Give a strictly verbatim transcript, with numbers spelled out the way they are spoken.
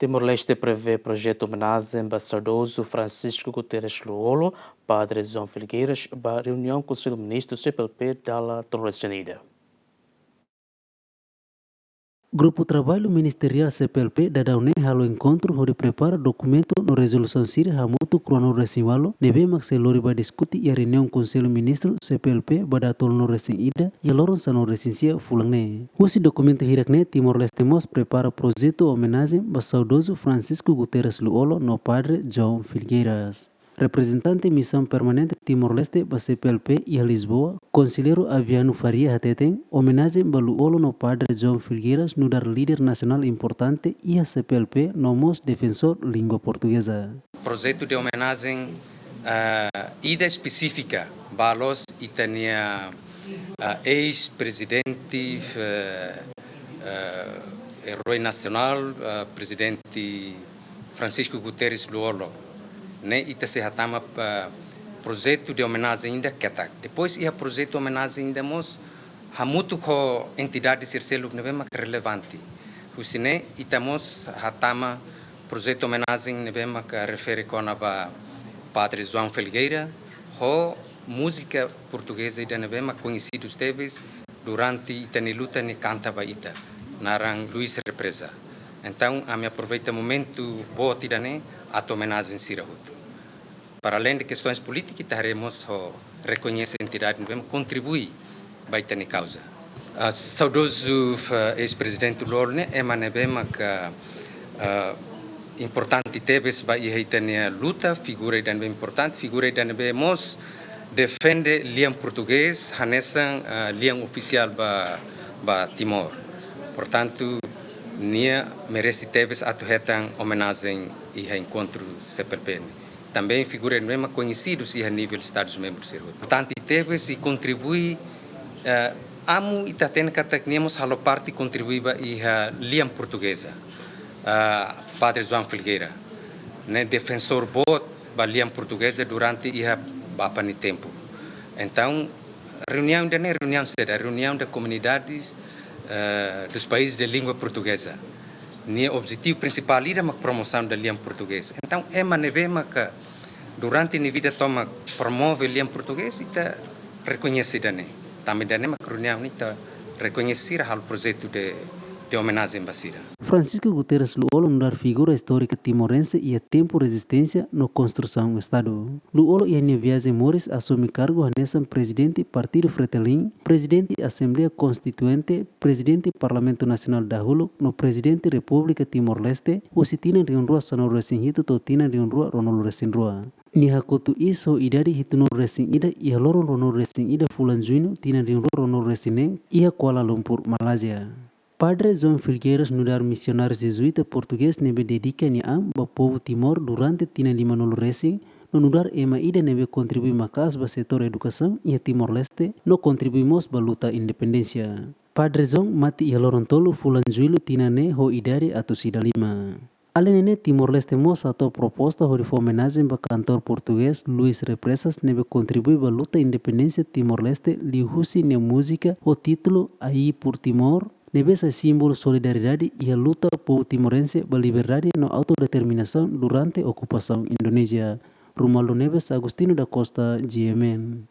Timor-Leste prevee projetu omenajen ba saudozu Francisco Guterres Lú-Olo, Padre João Felgueiras, ba reuniaun Konsellu Ministru C P L P dala tolunulu-resin-ida. Grupu Traballu Ministeriál C P L P daudaun ne'e halo enkontru hodi prepara dokumentu no rezolusaun sira hamutuk ruanulu-resin-ualu ne'ebé mak sei lori ba diskute iha reuniaun Konsellu Ministru C P L P ba dala tolunulu-resin-ida iha loron sanulu-resin-sia fulan ne'e. Husi dokumentu hirak ne'e, Timor-Leste mós prepara projetu omenajen ba saudozu Francisco Guterres Lú-Olo no Padre João Felgueiras. Reprezentante Misaun Permanente Timor-Leste ba C P L P iha Lisboa, Konselleiru Aviano Faria hateten, omenajen ba Lú-Olo no Padre João Felgueiras nu'udar líder nasionál importante iha C P L P no mós defensór língua portugeza. Projetu de omenajen, ah, ida espesífika ba la'ós ita-nia, ah, eis-prezidente, eh, eh, eroi nasionál, eh, Prezidente Francisco Guterres Lú-Olo. Ne'e ita sei hatama, eh, projetu de omenajen ida ketak. Depois iha projetu omenajen ida mós hamutuk ho entidade sira seluk ne'ebé mak relevante. Husi ne'e ita mós hatama projetu omenajen ne'ebé mak refere kona-ba Padre João Felgueira, ho múzika portugeza ida ne'ebé mak koñesidu tebes durante ita-nia luta nia kanta ba ita, naran Luís Repreza. Entaun, ami aproveita momentu boot ida-ne'e atu omenajen sira hotu. Para além de questões políticas, ita haree mós ho rekoñese entidade ne'ebé mak kontribui ba ita-nia kauza. Ah, saudozu, ah, eis-prezidente Lú-Olo ne'e ema ne'ebé mak, ah, importante tebes ba iha ita-nia luta, figura ida ne'ebé importante, figura ida ne'ebé mós defende lian portugés hanesan, ah, lian ofisiál ba, ba Timor. Portantu, nia merese tebes atu hetan omenajen iha enkontru C P L P ne'e. Também figura ne'ebé mak koñesidu iha nivel Estadus membrus sira hotu. Importante tebes i kontribui, eh, amu ita hatene katak nia mós halo parte kontribui ba iha lian portugeza. Ah, Padre João Felgueira, ne'e defensór boot ba lian portugeza durante iha bapa nia tempu. Entaun, reuniaun ida-ne'e reuniaun saida, reuniaun de comunidades, eh, dos países de língua portuguesa. Nia objetivu prinsipál ida mak promosaun da lian portugés. Entaun, ema ne'ebé maka durante nia vida tomak promove lian portugés, ita rekoñese ida-ne'e. Tanba ida-ne'e mak reuniaun ne'e ita rekoñese sira, halo projetu de, de omenajen ba sira. Francisco Guterres Lú-Olo nu'udar figura istórika timorense iha tempu rezisténsia no konstrusaun Estadu. Lú-Olo iha nia viajen moris asume kargu hanesan Prezidente Partidu Fretilin, Prezidente Asembleia Konstituinte, Prezidente Parlamentu Nasionál dahuluk no Prezidente Repúblika Timor-Leste, husi tinan rihun rua sanulu-resin-hitu to'o tinan rihun rua ruanulu-resin-rua. Nia hakotu iis ho idade hitunulu-resin-ida iha loron ruanulu-resin-ida fulan Juñu tinan rihun rua ruanulu-resin-neen iha Kuala Lumpur, Malázia. Padre João Felgueiras nu'udar misionáriu jezuíta portugés ne'ebé dedika nia an ba povu Timor durante tinan limanulu resin, no nu'udar ema ida ne'ebé kontribui maka'as ba setór edukasaun iha Timor-Leste, no kontribui mós ba luta independénsia. Padre João mate iha loron tolu fulan Jullu tinan ne'e ho idade atus ida lima. Alende ne'e, Timor-Leste mós hato'o proposta hodi fó omenajen ba kantór portugés Luís Represas ne'ebé kontribui ba luta independénsia Timor-Leste liuhusi nia múzika ho títulu Aí por Timor, ne'ebé sai símbolu solidariedade iha luta povu timorense ba liberdade no autodeterminasaun durante okupasaun Indonézia. Romualdo Neves, Agostinho da Costa, G M N.